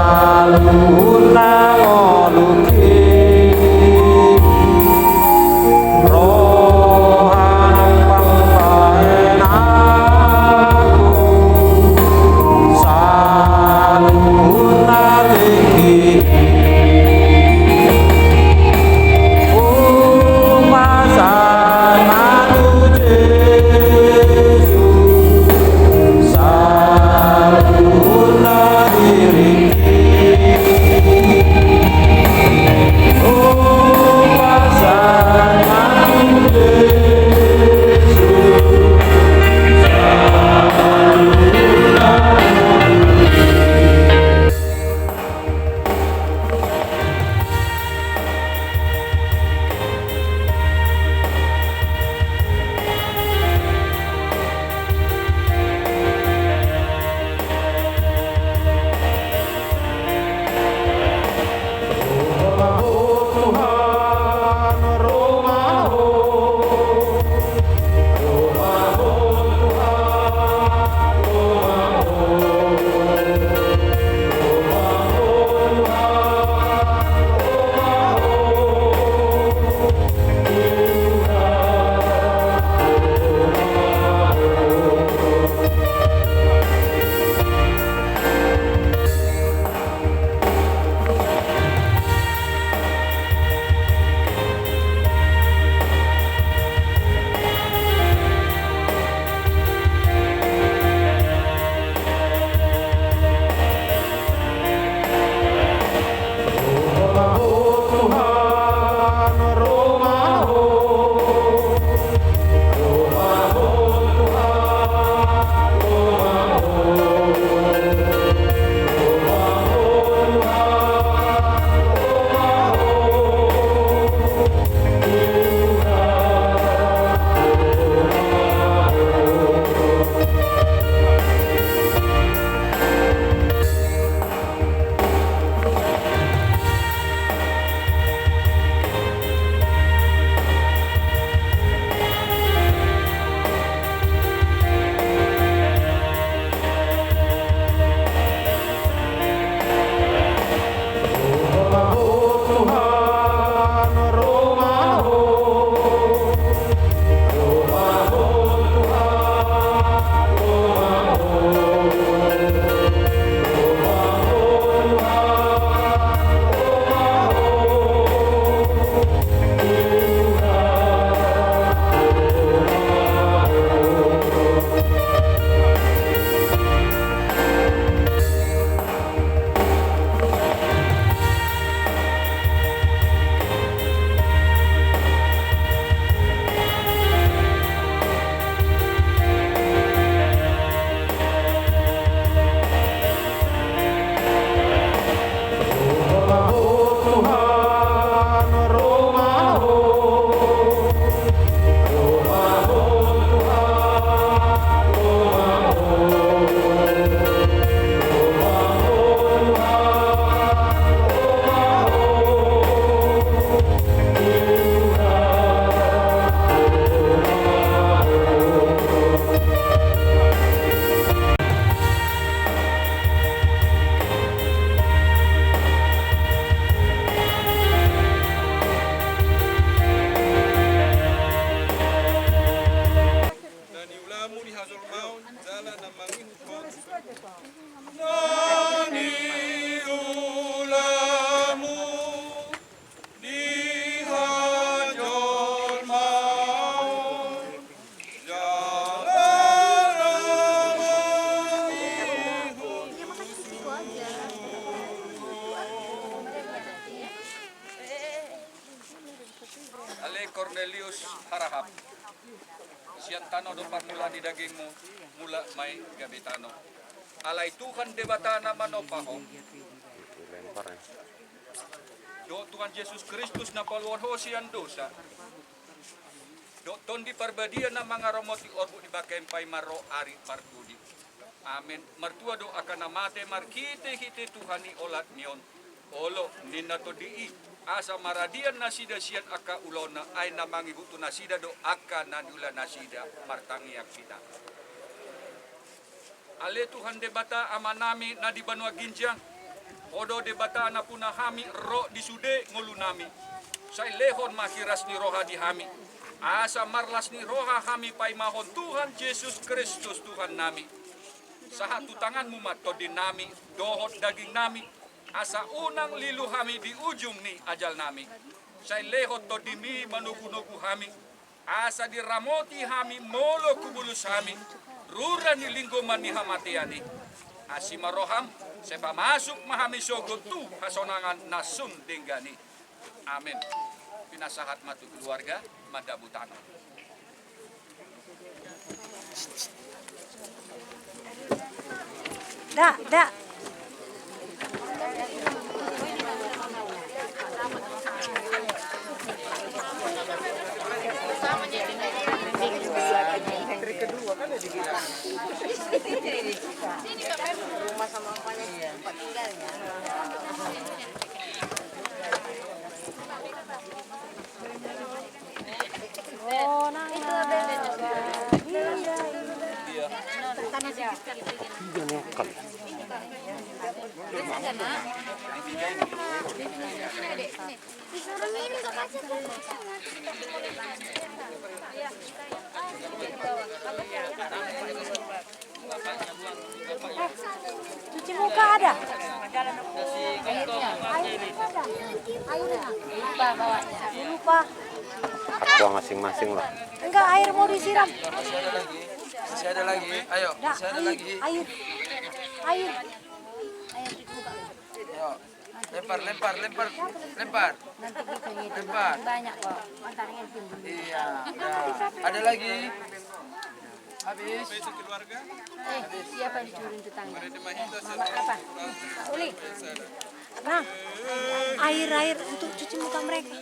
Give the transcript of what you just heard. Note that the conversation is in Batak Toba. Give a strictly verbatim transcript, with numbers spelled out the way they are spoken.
Saluhutna ngolungki, roha nang pambahenanku, saluhutna tingki. Upasanna tu Jesus, saluhutna diringki. Upasanna tu Jesus, saluhutna diringki. Na niulamu di hajolmaon jala na mangihut ho. Na niulamu di hajolmaon jala na mangihut ho. Ale Kornelius Harahap, sian tano do parmulaan ni dagingmu, mula ma i gabe tano. Alai Tuhan Debata na manopa ho, dohot Tuhan Jesus Kristus na paluahon ho sian dosa, dohot Tondi Parbadia na mangaramoti orbuk ni bangke on paima ro ari parpudi. Amen. Martua do angka na mate marhitehite Tuhan i olat ni on. Olo, ninna Tondi i, asa maradian nasida sian angka ulaonna, ai na mangihut tu nasida do angka na niula nasida. Martangiang hita. Ale Tuhan Debata Amanami na di banua ginjang, Ho do Debata nampuna hami ro di sude ngolunami. Sai lehon ma hiras ni roha di hami, asa marlas ni roha hami paimahon Tuhan Jesus Kristus Tuhannami. Sahat tu tanganmu ma tondinami dohot dagingnami, asa unang lilu hami di ujung ni ajalnami. Sai lehon tondimi manogunogu hami, asa diramoti hami molo hubolus hami rura ni linggoman ni hamatean i. Asi ma roham, sai pamasuk ma hami sogot tu hasonangan na sun denggan i. Amen. Pinasahat ma tu keluarga, mandabu tangan. Da, da. Cuci muka ada? Airnya ada? Airnya. Lupa. Buang masing-masing lah. Enggak, air mau disiram. Masih ada lagi. Masih ada lagi. Ayo, masih ada lagi. Air. Air. Ayo. Lempar, lempar, lempar, lempar. Nanti kita ngitung. Lempar. Banyak kok. Antarnya timbul. Iya, udah. Ada lagi? Habis. Eh, siapa dicuri tetangga? Mama apa? Uli. Nah, air, air untuk cuci muka mereka.